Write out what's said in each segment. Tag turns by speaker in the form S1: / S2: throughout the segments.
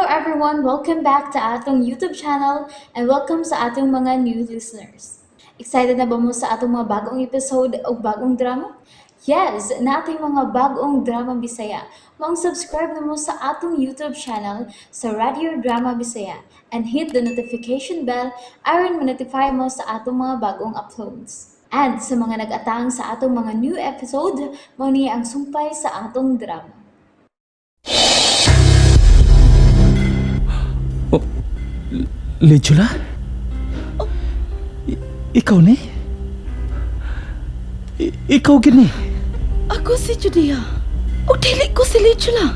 S1: Everyone! Welcome back to atong YouTube channel and welcome sa atong mga new listeners. Excited na ba mo sa atong mga bagong episode o bagong drama? Yes, naa tay mga bagong drama Bisaya. Maong subscribe na mo sa atong YouTube channel sa Radio Drama Bisaya and hit the notification bell aron ma-notify mo sa atong mga bagong uploads. And sa mga nag-atang sa atong mga new episode, mao ni ang sumpay sa atong drama.
S2: Lechula? Ikaw ni? Ikaw gini?
S3: Ako si Judea. O dili ko si Lechula.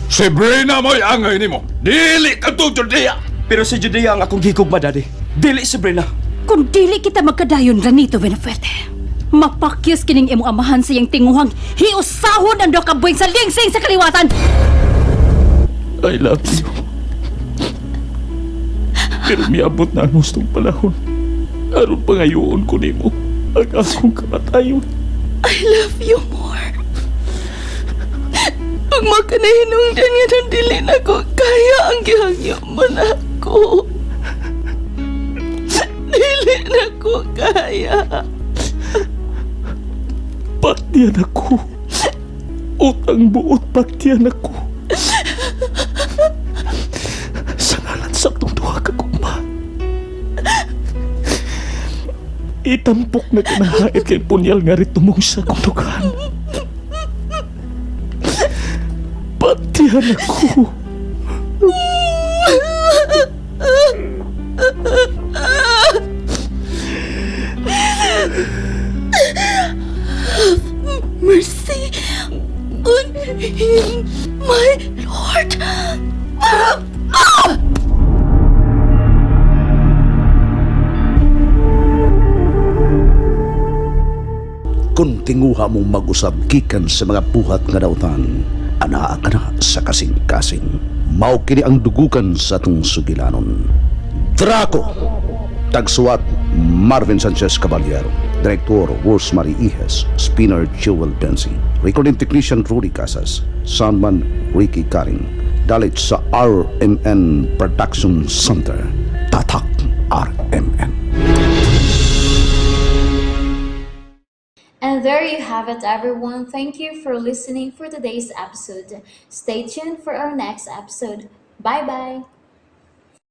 S4: Si Brina mo'y angay nimo. Dili ka to, Judea!
S5: Pero si Judea ang akong gigugma, Daddy. Dili si Brina.
S3: Kung dili kita magkadayon Ranito Benafuerte, mapakyas kining imong amahan sa iyang tinguhang hiusahon ang duha ka buwing sa lingsing sa kaliwatan.
S2: I love you. Pero miabot na ang hustong panahon. Aron pangayoon ko nimo ang akong kamatayon.
S3: I love you more. Pag makanahinungdan nga nang dili na ko kaya ang gihangyo mo na ako. Dili na ko kaya.
S2: Patiyan ako. Utang buot patiyan ako. Sa ngalan sa atong duha ka gugma. Itampok na kinahait kay punyal nga ritumong sa akong dughan. Patiyan ako.
S3: Mercy on him, my Lord.
S6: Kung tinguha mong mag-usab gikan sa mga buhat nga dautan, anaa ka na sa kasing-kasing. Mao kini ang dugukan sa atong sugilanon. Draco! Tagsuwat Marvin Sanchez Caballero. Director Rosemary Ihes. Spinner Jewel Benzi. Recording Technician Rudy Casas. Soundman Ricky Karing. Dalit sa RMN Production Center. Tatak RMN.
S1: And there you have it, everyone. Thank you for listening for today's episode. Stay tuned for our next episode. Bye bye.